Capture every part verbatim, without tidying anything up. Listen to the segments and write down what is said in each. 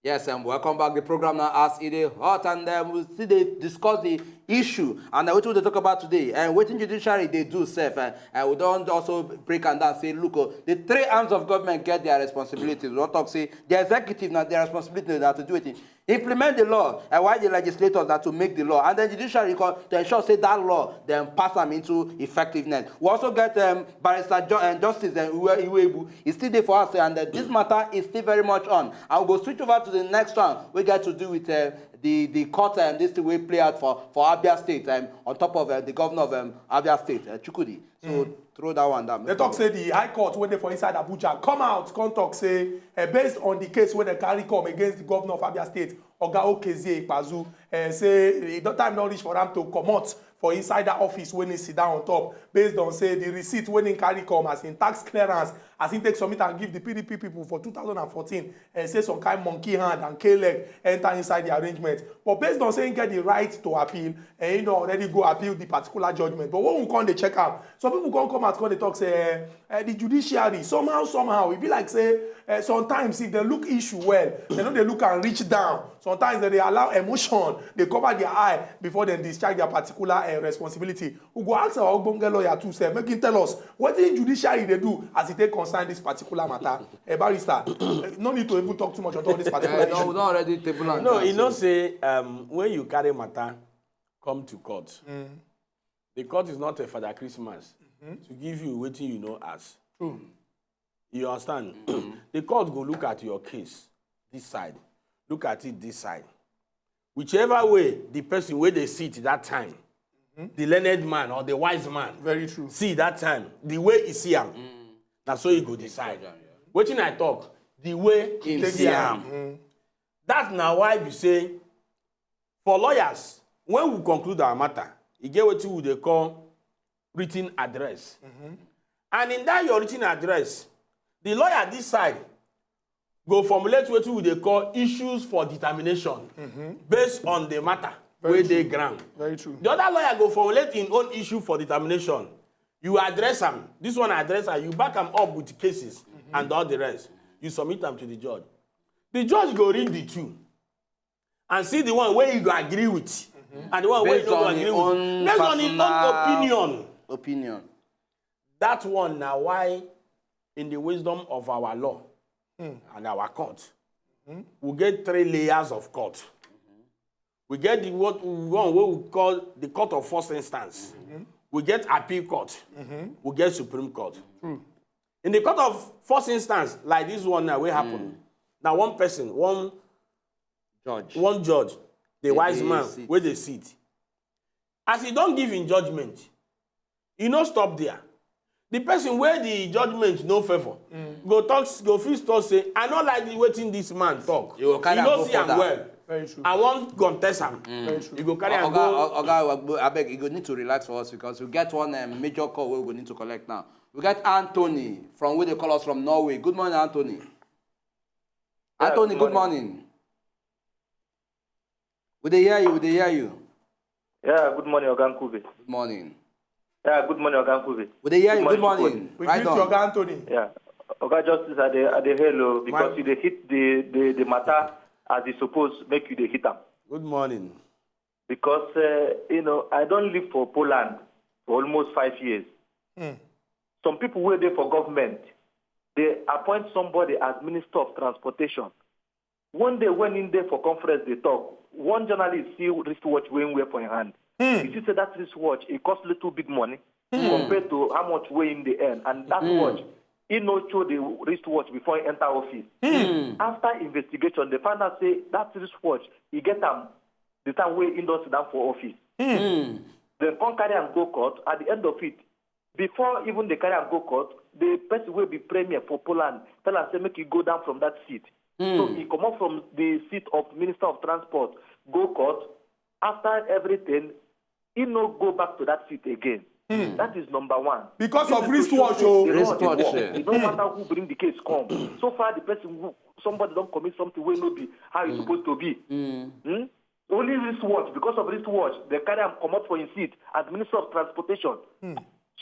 Yes, and welcome back the program now as it is hot, and um, we still dey discuss the issue and uh, wetin we dey talk about today and wetin judiciary dey do sef, and, and we don also break am down say look, oh, the three arms of government get their responsibilities. We don talk say the executive na their responsibility na to do wetin implement the law, and while the legislators na to make the law, and then judiciary come to ensure say that law dem pass am into effectiveness. We also get um, barrister jo um, justice um, Iwe Iwebu. E still dey for us, and uh, this matter is still very much on. And we go switch over to the next one wey get to do with uh, the the court and um, this thing wey play out for for Abia State um, on top of uh, the governor of um, Abia State, uh, Chukwudi. So mm. Throw that one down. They talk say the High Court wey dey for inside Abuja come out come talk say uh, based on the case wey dem carry come against the governor of Abia State, Oga Okezie Ikpeazu, uh, say the time don reach for am to comot for inside that office wey he sit down on top, based on say the receipt wey he carry come as in tax clearance, as he take submit and give the P D P people for two thousand and fourteen, and say some kind monkey hand and K leg enter inside the arrangement. But based on say he get the right to appeal, and he don already go appeal the particular judgment. But when we come dey check am, some people come come out come dey talk say eh, eh, the judiciary somehow somehow e be like say eh, sometimes if dem look issue well, dem no dey look am reach down. Sometimes dem dey allow emotion dey cover their eye before dem discharge their particular eh, responsibility. We go ask our ogbonge lawyer too sef make him tell us wetin judiciary dey do as e take concern this particular matter. Eh, barrister, eh, no need to even talk too much on top this particular Eh, no, we issue. Don already table am No, down, you know so. say um, when you carry matter come to court, the court is not a Father Christmas to give you wetin you no ask. True. You understand? The court go look at your case this side, look at it this side. Whichever way the person wey dey sit that time, the learned man or the wise man Very true. see that time, the way he see am, na so he go decide. Wetin I talk, the way he Him see see am. am. That na why be say for lawyers, when we conclude our matter, e get wetin we dey call written address. And in that your written address, the lawyer this side go formulate wetin we dey call issues for determination based on the matter Very wey true. dey ground. Very true. The other lawyer go formulate im own issue for determination. You address am, this one address am, you back am up with cases and all the rest. You submit am to the judge. The judge go read the two and see the one wey you go agree with and the one wey you Based no go on agree him with. own Based on him own personal opinion. opinion. That one na why in the wisdom of our law and our court, we get three layers of court. We get the what one wey we call the court of first instance. We get appeal court. We get Supreme Court. In the court of first instance, like this one now wey happen, na one person, one Judge. one judge, the Dey wise dey man sit. wey dey sit. As he don give him judgment, e no stop there. The person wey the judgment no favour go talk go fit talk say I no like the wetin this man talk. You go carry You am no go see am further. well. Very true. I wan contest am. Very true. You go carry am Oga, go. O- Oga, Agbo, abeg, you go need to relax for us because we get one um, major call wey we go need to collect now. We get Anthony from wey dey call us from Norway. Good morning, Anthony. Yeah, Anthony, good good morning. morning. We dey hear you. We dey hear you. Yeah, good morning, Oga Nkube. Good morning. Yeah, good morning, Oga Nkube. We dey hear Good you. Good morning, morning. Chukwudi. We Right greet you, on. Oga Anthony. Yeah. Oga Justice, I dey, I dey hail o, because My you dey hit the, the, the matter as e suppose make you dey hit am. Good morning. Because, uh, you know, I don live for Poland for almost five years. Some people wey dey for government, dey appoint somebody as Minister of Transportation. One day when im dey for conference dey talk, one journalist see wristwatch wey im wear for im hand. E see say that wristwatch, e cost little big money compared to how much wey im dey earn. And that watch, e no show the wristwatch before e enter office. After investigation, dem find out say that wristwatch, e get am the time wey im don sit down for office. Dem come carry am go court. At the end of it, before even dem carry am go court, the person wey be premier for Poland tell am say make e go down from that seat. So e comot from the seat of Minister of Transport, go court. After everything, e no go back to that seat again. That is number one. Because This of is to show wristwatch say o. the law dey Wristwatch, work. eh. E no matter who bring the case come. So far, the person who, somebody don commit something wey no be how e suppose to be. Hmm? Only wristwatch, because of wristwatch, dem carry am comot for im seat as Minister of Transportation.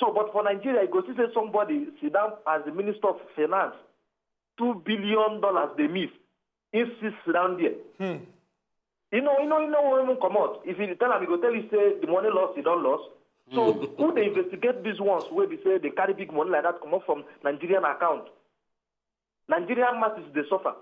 So, but for Nigeria, you go see say somebody sit down as the Minister of Finance, two billion dollars they miss. If sit down there, Hmm. you know, you know, you know, when you come out, if you tell them, you go tell you say the money lost, you don't lost. So who they investigate these ones where they say they carry big money like that come up from Nigerian account? Nigerian masses they suffer.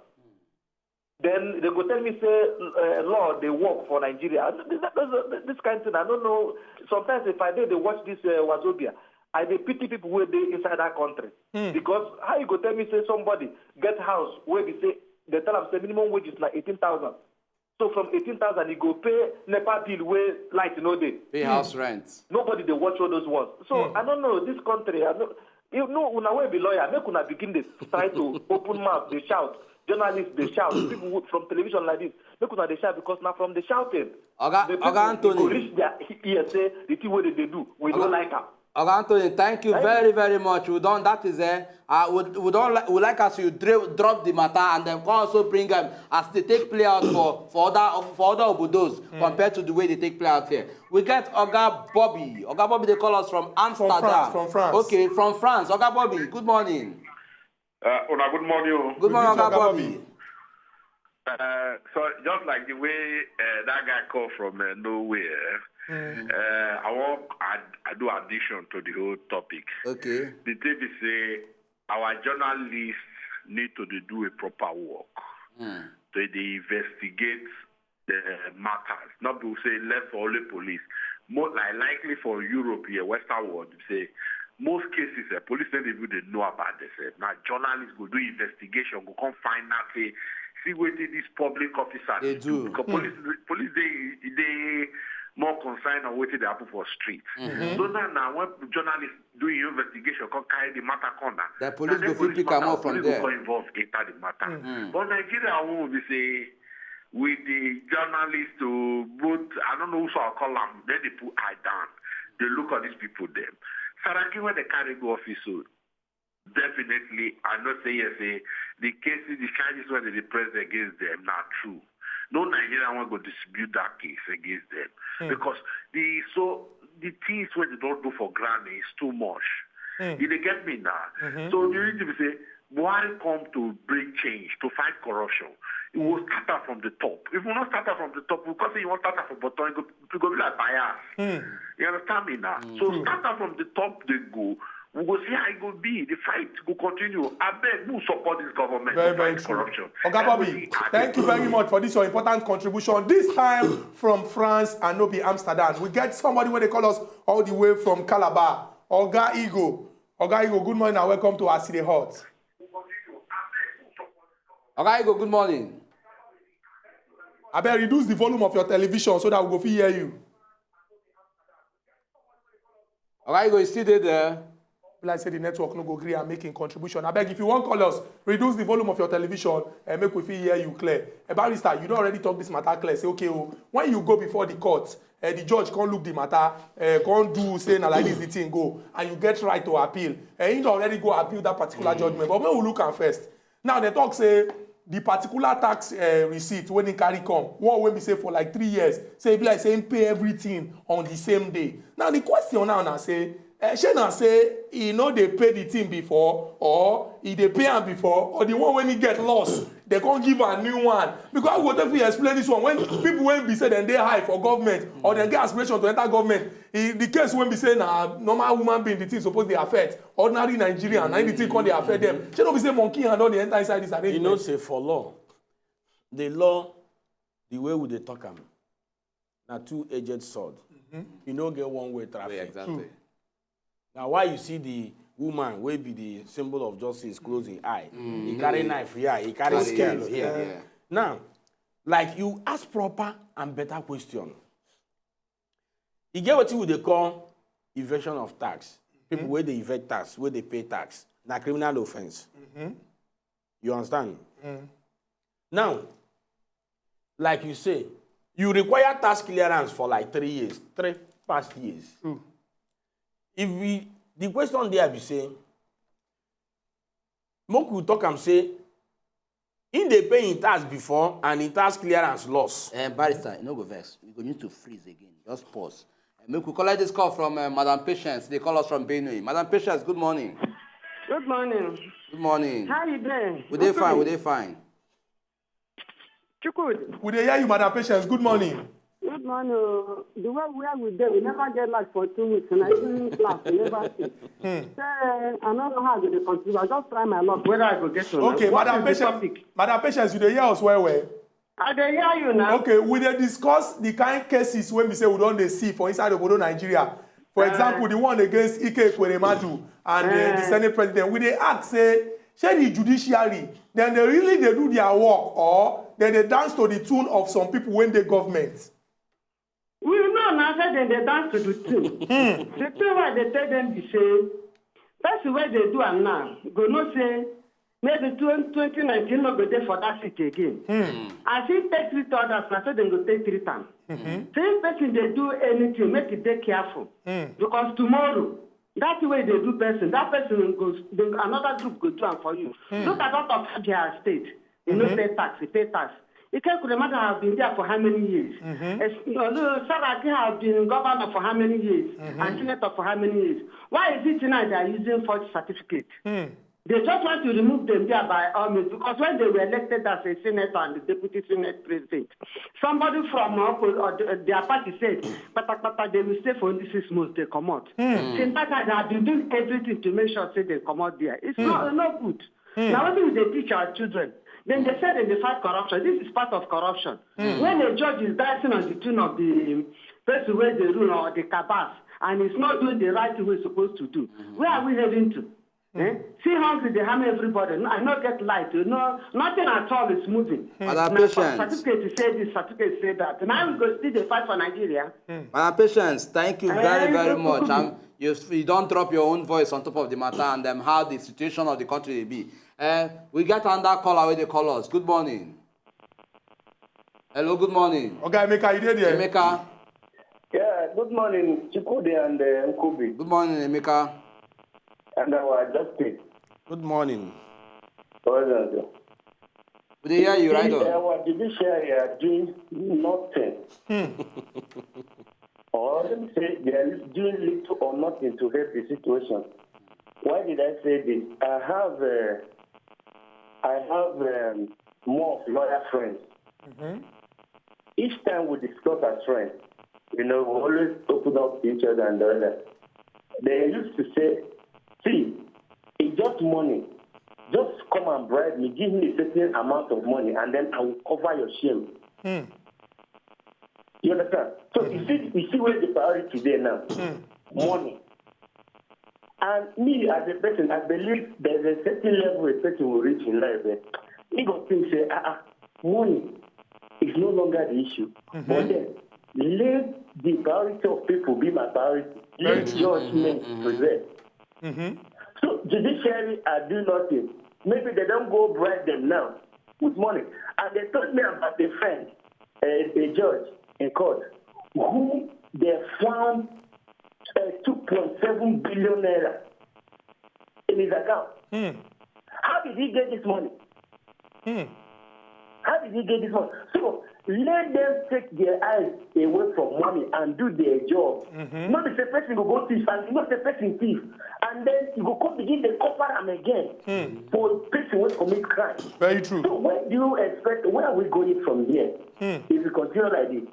Then they go tell me say uh, law they work for Nigeria. This, that- this, this kind of thing I don't know. Sometimes if I do they watch this uh, Wazobia, I they pity people where they inside that country because how you go tell me say somebody get house where they say they tell them say minimum wage is like eighteen thousand. So from eighteen thousand, you go pay NEPA bill where light no day. Pay house rent. Nobody they watch all those ones. So I don't know this country. I don't. You know, una wey be lawyer, make una begin dey try to open mouth, dey shout. Journalists dey shout. People who- from television like this, make una dey shout because na from the shouting, Oga- the people Oga Anthony. Go reach their ear say the thing wey they dey do, we don't like am. Oga Anthony, thank you very, very much. We don't, that is eh, uh, we, we don't li- we like as you dri- drop the matter and then also bring them as they take play out for for other for other obodos compared to the way they take play out here. We get Oga Bobby. Oga Bobby, they call us from Amsterdam. France, from France. Okay, from France. Oga Bobby, good morning. Uh, una good morning. Oh. Good morning, Good Oga morning, Bobby. Uh, so just like the way uh, that guy called from uh, nowhere, uh, I want I, I do addition to the whole topic. Okay. The thing is say our journalists need to dey do a proper work. Hmm. They dey investigate the matters. Not be say left for only police. More like likely for Europe here, Western world, say most cases uh, police don't even dey know about this. Uh, now journalists go do investigation, go come find out say see wetin this public officer They dey do. Because police police dey dey more concerned on wetin dey happen for street. So now now when journalists do your investigation, come carry the matter come now. The police na go then fit pick am matter, up from police there. Go come involve enter the matter. But Nigeria won't be say with the journalists to both I don't know who I call them, then they put eye down. They look at these people them. Saraki when they carry go office so definitely I not say yes say the cases, the charges where they press against them not true. No Nigerian one go dispute that case against them because the so the things what they don't do for granny is too much. You dey get me now? So the reason we say Buhari come to bring change to fight corruption. It will start out from the top. If we not start out from the top, because you want start out from bottom, it go, it go be like bias. You understand me now? So start out from the top, they go. We go see how it go be. The fight go continue. I beg, who support this government Very, to very fight true. Corruption? Oga Bobby, thank you very much for this your important contribution. This time from France and no be Amsterdam. We get somebody when they call us all the way from Calabar. Oga Igo. Oga Igo, good morning and welcome to Aside Hot. Oga Igo, good morning. I bet reduce the volume of your television so that we go fit hear you. Oga Igo, you still dey there? Be like say the network no go gree and making contribution. I beg if you want call us, reduce the volume of your television and make we fit hear you clear. A barrister, you don't already talk this matter clear. Say okay, oh, when you go before the court, uh, the judge can't look the matter, uh, can't do say na like this the thing go, and you get right to appeal. And you don already go appeal that particular judgment. But when we look am first, now they talk say the particular tax uh, receipt when he carry come, one wey be say for like three years, say e be like say he pay everything on the same day. Now the question now na say, uh, shey na say he no dey pay the thing before, or he dey pay am before, or the one when he get lost, they can't give a new one. Because I go take fit explain this one when people when be say dem dey high for government or dem get aspiration to enter government, e the case wey be say na normal human being the thing suppose dey affect, ordinary Nigerian na the thing come dey affect them. Shey no be say monkey hand don dey enter inside this You arrangement. Know say for law, the law, the way we dey talk am, na two-edged sword. You no get one-way traffic. Exactly. Na why you see the woman wey be the symbol of justice close him eye. He carry knife here, he carry Carry scale knife, here. yeah. Now, like you ask proper and better question. E get wetin we dey call evasion of tax. People wey dey evade tax, wey dey pay tax, na criminal offence. You understand? Now, like you say, you require tax clearance for like three years, three past years. If we, the question there be say, make we talk am say, he dey pay him tax before and him tax clearance loss. Uh, barrister, you no go vex. You go need to freeze again. Just pause. Make we collect this call from uh, Madam Patience. They call us from Benue. Madam Patience, good morning. Good morning. Good morning. How you doing? We dey fine. We dey fine. Chukwudi. We dey hear you, Madam Patience. Good morning. Good morning. Oh. The way where we dey, we never get light for two weeks, and I didn't class, we never see. Hmm. So, I don't know how to continue. I just try my luck whether I go get one. Okay, Madam Patience. Madam Patience, you dey hear us well well. I dey hear you now. Okay, we dey discuss the kind cases wey be say we don dey see for inside obodo Nigeria. For uh, example, the one against Ike Ekweremadu and uh, the Senate president. We dey ask say, shey the judiciary, dem dey really dey do their work or dem dey dance to the tune of some people wey dey government? We know now say dem dey dance to the tune. The tune wey dey tell dem be say, person wey dey do am now go know say maybe twenty nineteen no go dey for that seat again. As he take treat others, na so dem go take treat am. So if person dey do anything, make e dey careful because tomorrow that thing wey dey do person, that person go another group go do am for you. Look at that of Abia State. You know pay tax, you pay tax. Ike Ekweremadu have been there for how many years? Saraki have been governor for how many years? And senator for how many years? Why is it now they are using forged certificate? They just want to remove them there by all means because when they were elected as a senator and the deputy senate president, somebody from uh, or the, their party said, pata pata, they will stay for only six months, they come out. Since that time, they have been doing everything to make sure say they come out there. It's not, not good. Now, what do they teach our children? Then they said in the fight corruption. This is part of corruption. When a judge is dancing on the tune of the person where they rule or the cabas, and it's not doing the right thing we're supposed to do, where are we heading to? Eh? See hungry, they harm everybody. I not get light. You know, nothing at all is moving. Madam Patience. Certificate to say this, certificate to say that. Now we go still the fight for Nigeria. Madam Patience, thank you very, very much. Um, you, you don't drop your own voice on top of the matter and um, how the situation of the country will be. Uh, we get another caller where they call us. Good morning. Hello, good morning. Okay, Emeka, you dey there? Emeka. Yeah, good morning, Chukwudi and uh, Nkubi. Good morning, Emeka. And our justice. Good morning. President. We dey hear you, right on. Our judiciary are doing nothing. Or let me say, they are doing little or nothing to help the situation. Why did I say this? I have, uh, I have um, more of lawyer friends. Each time we discuss as friends, you know, we always open up to each other and the other. They used to say, see, it's just money. Just come and bribe me, give me a certain amount of money, and then I will cover your shame. You understand? So you see, you see where the priority there now. Money. And me as a person, I believe there's a certain level a person will reach in life. Eh? He go think say, ah, ah, money is no longer the issue. But then, let the priority of people be my priority. Let judgment prevail. So judiciary are doing nothing. Maybe they don't go bribe them now with money. And they told me about a friend, a, a judge in court, who they found uh, two point seven billion naira in his account. How did he get this money? How did he get this money? So let them take their eyes away from money and do their job. Not the same person go go thief and not the person thief. And then you go come begin to cover them again for person wey commit crime. Very true. So where do you expect, where are we going from here? If we continue like this.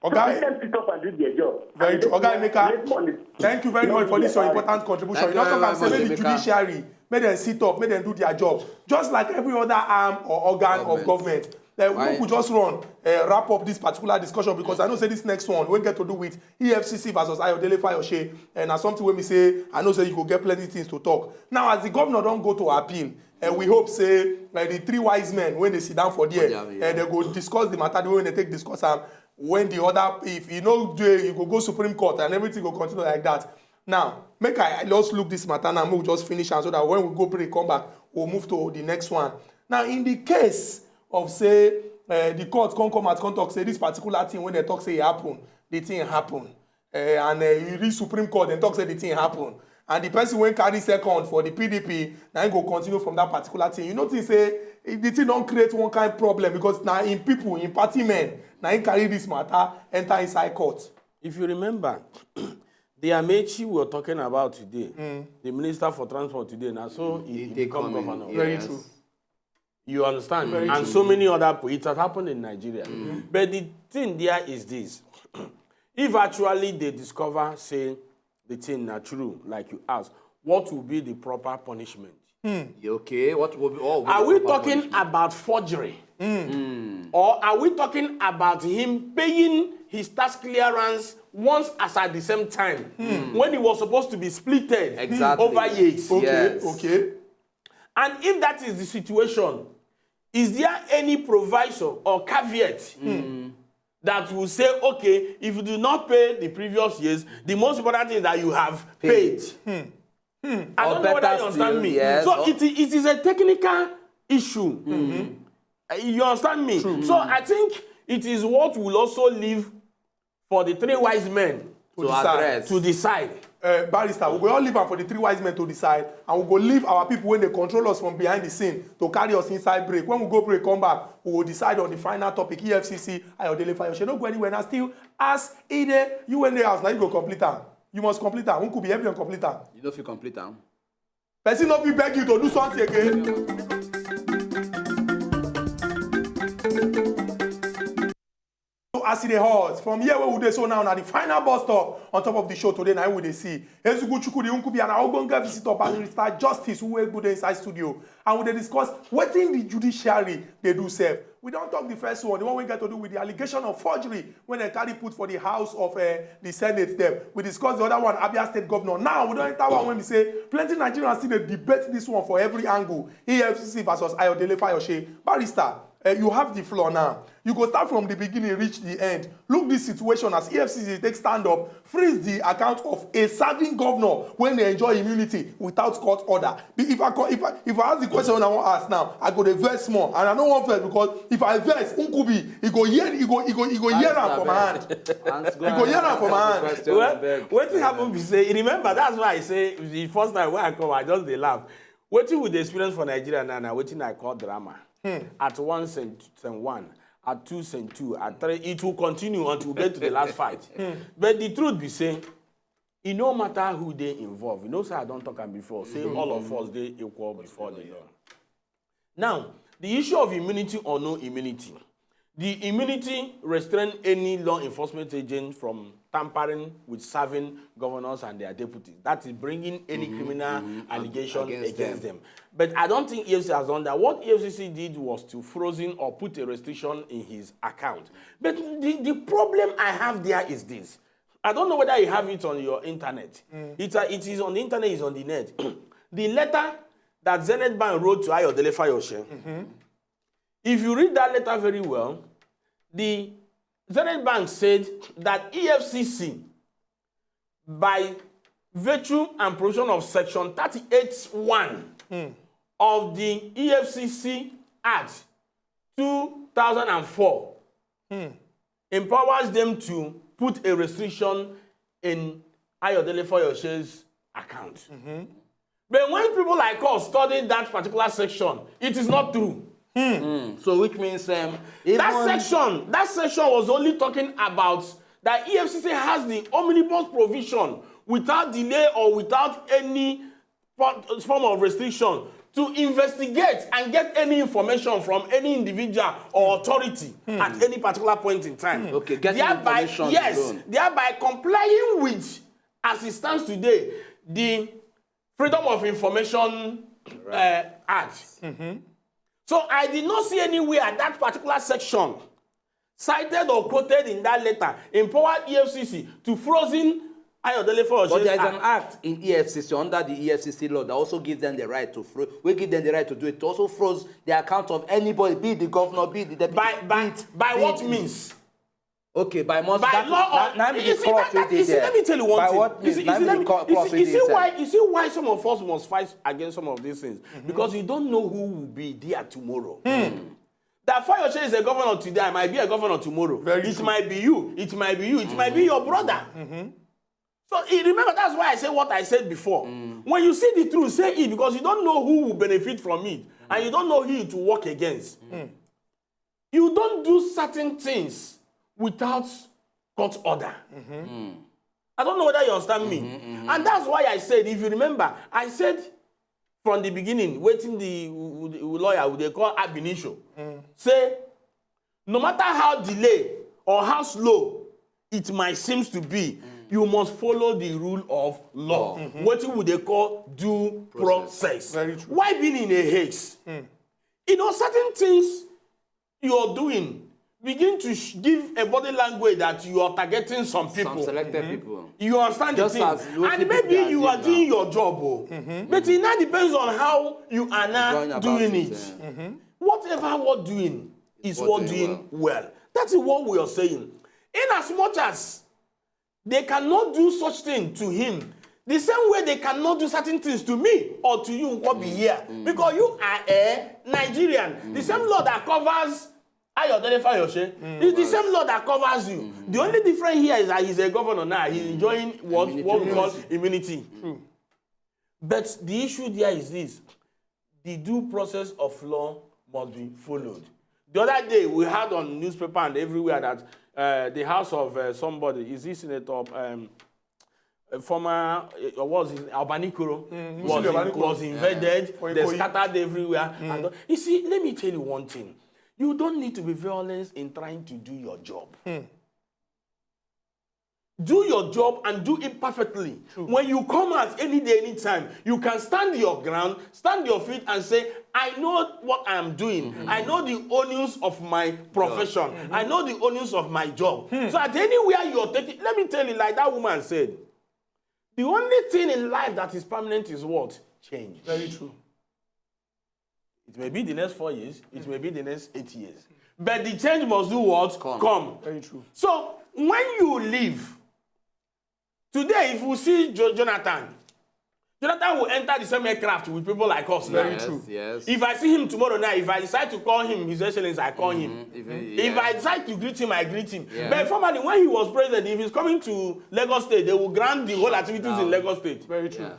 Okay. Let them sit up and do their job. Very And true. let Oga them Emeka, make money. Thank you very much for this your important contribution. Thank You you don't talk very and say much, make the Emeka. Judiciary, make them sit up, make them do their job. Just like every other arm or organ of Government. Government. Uh, Why? Make we just run uh, wrap up this particular discussion because I know say this next one we get to do with E F C C versus Ayodele Fayose, and na something wey me say I know say you go get plenty things to talk. Now as the governor don go to appeal, uh, we hope say uh, the three wise men when they sit down for there, For there, yeah. Uh, they go discuss the matter the way they take discuss am. When the other, if you know, do you go go Supreme Court and everything go continue like that. Now, make I just look this matter now. Make we just finish am so that when we go break, come back, we'll move to the next one. Now, in the case of say uh, the court come come out come talk say this particular thing when they talk say e happen, the thing happen, uh, and uh, you reach Supreme Court and talk say the thing happen, and the person wey carry second for the P D P na him go continue from that particular thing. You know thing say eh, the thing don create one kind problem because na him people, him party men, na him carry this matter enter inside court. If you remember, the Amechi we were talking about today, the minister for transport today, now so he, he They become come in, governor. yeah. Very Yes. True. You understand? Very And true. So many other po- it has happened in Nigeria. But the thing there is this: if actually they discover, say, the thing not true, like you asked, what will be the proper punishment? You okay? What will be? What will be Are the we proper talking punishment? About forgery? Or are we talking about him paying his tax clearance once as at the same time when it was supposed to be splitted Exactly. Over years? Okay, Yes. Okay. And if that is the situation, is there any proviso or caveat that will say, okay, if you do not pay the previous years, the most important thing is that you have paid? I Or don't know whether better you understand still, me. yes, So or- it, it is a technical issue. Uh, You understand me? So I think it is what will also leave for the three wise men To decide. Address. To decide. Uh, barrister, we go all leave am for the three wise men to decide, and we go leave our people when they control us from behind the scene to carry us inside break. When we go break, come back, we will decide on the final topic. E F C C, Ayodele Fayose. No go anywhere. Now still, as e dey, you when dey house, now you go complete am. You must complete am. Who could be help you complete am? You know if you complete am. Person no fit beg you to do something again. So as e dey hot, from here where we dey so now, na the final bus stop on top of the show today, na we dey see Ezugu Chukwudi Nkubi and our ogbonge visitor, Barrister Justice Uwegbu dey inside studio, and we dey discuss wetin the judiciary dey do sef. We don talk the first one, the one wey get to do with the allegation of forgery wey dem carry put for the house of uh, the senate dem. We discuss the other one, Abia State governor. Now we don enter one wey be say plenty Nigerians still dey debate this one for every angle. E F C C versus Ayodele Fayose. Barrister, uh, you have the floor now. You go start from the beginning, reach the end. Look this situation as E F C C take stand up, freeze the account of a serving governor when they enjoy immunity without court order. Be- If I, co- if I if I ask the question I want to ask now, I go dey vex small, and I no wan vex because if I vex, Nkubi, he go hear, he go, he go, he go hear am for my hand. Hans, You go hear am for my hand. Well, wetin happen be say, you remember, that's why I say the first time when I come, I just dey laugh. Wetin we dey experience for Nigeria now, na wetin I call drama. At one, send, send one. At two, send two. At three, it will continue until we get to the last fight. But the truth be say, e no matter who dey involved. You know say I don talk am before. Say all of us dey equal before the law. Now, the issue of immunity or no immunity, the immunity restrain any law enforcement agent from tampering with serving governors and their deputies. That is bringing any criminal allegation Against against, them. them. But I don't think E F C C has done that. What E F C C did was to frozen or put a restriction in his account. But the, the problem I have there is this. I don't know whether you have it on your internet. It's a, it is on the internet, it's on the net. The letter that Zenith Bank wrote to Ayodele Fayose, if you read that letter very well, the Zenith Bank said that E F C C, by virtue and provision of Section thirty-eight one of the E F C C Act two thousand and four, empowers them to put a restriction in Ayodele Fayose's account. But when people like us study that particular section, it is not true. So which means um, That even- section, that section was only talking about that E F C C has the omnibus provision without delay or without any fo- form of restriction to investigate and get any information from any individual or authority at any particular point in time. Okay, getting Thereby, information yes, alone. Thereby complying with, as it stands today, the Freedom of Information uh, Act. So I did not see anywhere that particular section cited or quoted in that letter empowered E F C C to frozen Ayodele Fayose's But there is act. An act in E F C C, under the E F C C law, that also gives them the right to fro- we give them the right to do it. To also froze the account of anybody, be it the governor, be it the deputy. By by be it- by be what it- means? Okay, by must By that, law, that, or, that be you the see, clause that- we you see, did let me tell you one By thing. What You means? see, you That see, be let the me- clause you we see, you did see sir. Why you see why some of us must fight against some of these things because you don't know who will be there tomorrow. That Fayose is a governor today, I might be a governor tomorrow. Very it true. Might be you. It might be you. It might be your brother. So you remember that's why I said what I said before. When you see the truth, say it because you don't know who will benefit from it and you don't know who to work against. You don't do certain things without court order. I don't know whether you understand me. And that's why I said, if you remember, I said from the beginning, wetin the, the lawyer we dey call ab initio say, no matter how delay or how slow it might seems to be, you must follow the rule of law. Wetin we dey call due process. Very true. Why being in a haste? You know, certain things you're doing begin to sh- give a body language that you are targeting some people. Some selected people. You understand Just the as thing? you And people maybe dey you are assume doing now. Your job, oh. But it now depends on how you are now Going about doing it, it. eh. Whatever what doing is What what doing doing well. That is what we are saying. In as much as they cannot do such thing to him, the same way they cannot do certain things to me or to you, what be here. Because you are a Nigerian. The same law that covers Ayodele Fayose is the same law that covers you. The only difference here is that he's a governor now. He's enjoying what, what we call immunity. But the issue there is this. The due process of law must be followed. The other day, we had on newspaper and everywhere that uh, the house of uh, somebody, is he senator, um, a former, uh, was it Abanikoro, was, Muslim Abanikoro. Was invaded, For they Ikoyi. Scattered everywhere. And you see, let me tell you one thing. You don't need to be violent in trying to do your job. Do your job and do it perfectly. When you come out any day, anytime, you can stand your ground, stand your feet and say, I know what I'm doing. I know the onus of my profession. I know the onus of my job. So at anywhere you're taking, let me tell you, like that woman said, the only thing in life that is permanent is what? Change. Very true. It may be the next four years, it may be the next eight years. But the change must do what? Come. Come. Very true. So when you leave, today, if we see Jo- Jonathan, Jonathan will enter the same aircraft with people like us now. Very Yes, true. Yes. If I see him tomorrow night, if I decide to call him, His Excellency, I call him. If he- If yeah. I decide to greet him, I greet him. Yeah. But formerly, when he was president, if he's coming to Lagos State, they will grant the whole activities down. In Lagos State. Very true. Yeah.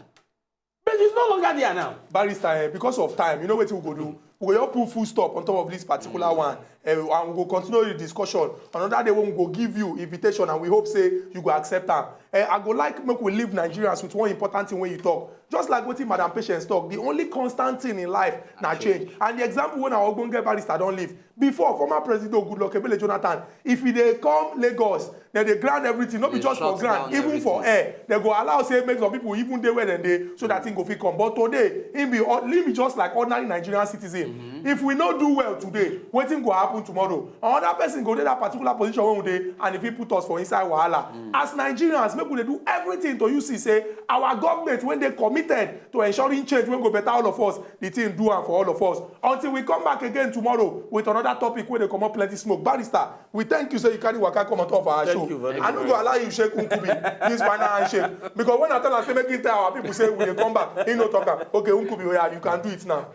But he's no longer there now. Barrister, eh, because of time, you know what we go do? We go just put full stop on top of this particular one, eh, and we go continue the discussion. Another day when we go give you invitation, and we hope say you go accept am. Eh, I go like make we leave Nigerians with one important thing when you talk. Just like wetin Madam Patience talk, the only constant thing in life na change. And the example when our ogbonge barrister don leave, before, former President Goodluck Ebele Jonathan, if he dey come Lagos, dem dey grant everything, no be They just for shut grant, down even for everything. Air, dem go allow say make some people even dey where dem dey so that thing go fit come. But today, him be, him be just like ordinary Nigerian citizen. If we no do well today, wetin go happen tomorrow? Another person go dey that particular position wey we dey, and e fit put us for inside wahala. As Nigerians, make we dey do everything to you see say our government wey dey committed to ensuring change wey go better all of us, the thing do am for all of us. Until we come back again tomorrow with another topic wey dey comot plenty smoke. Barrister, we thank you say you carry waka come on top of our Thank show. You very I no much. Go allow you shake Nkubi this final handshake, because when I tell am say make him tell our people say we dey come back, he no talk am. Okay, Nkubi, oya, you can do it now.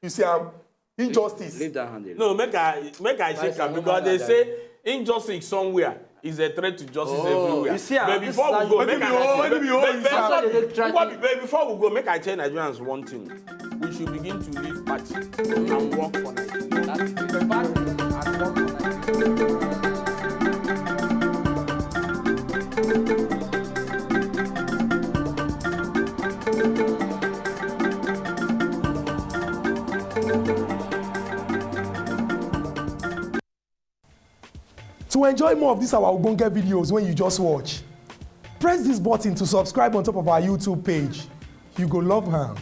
You see am, injustice. Leave that hand alone. No, make I make I shake am, because they say injustice somewhere is a threat to justice Oh, everywhere. You see am, But this before is we go, how make you I dey but- threaten. but- That's how they dey but- threaten. but- but before we go, make I tell Nigerians one thing. We should begin to leave party and work for Nigeria. That's the party and work for Nigeria. To enjoy more of these our ogbonge videos when you just watch, press this button to subscribe on top of our YouTube page. You go love am.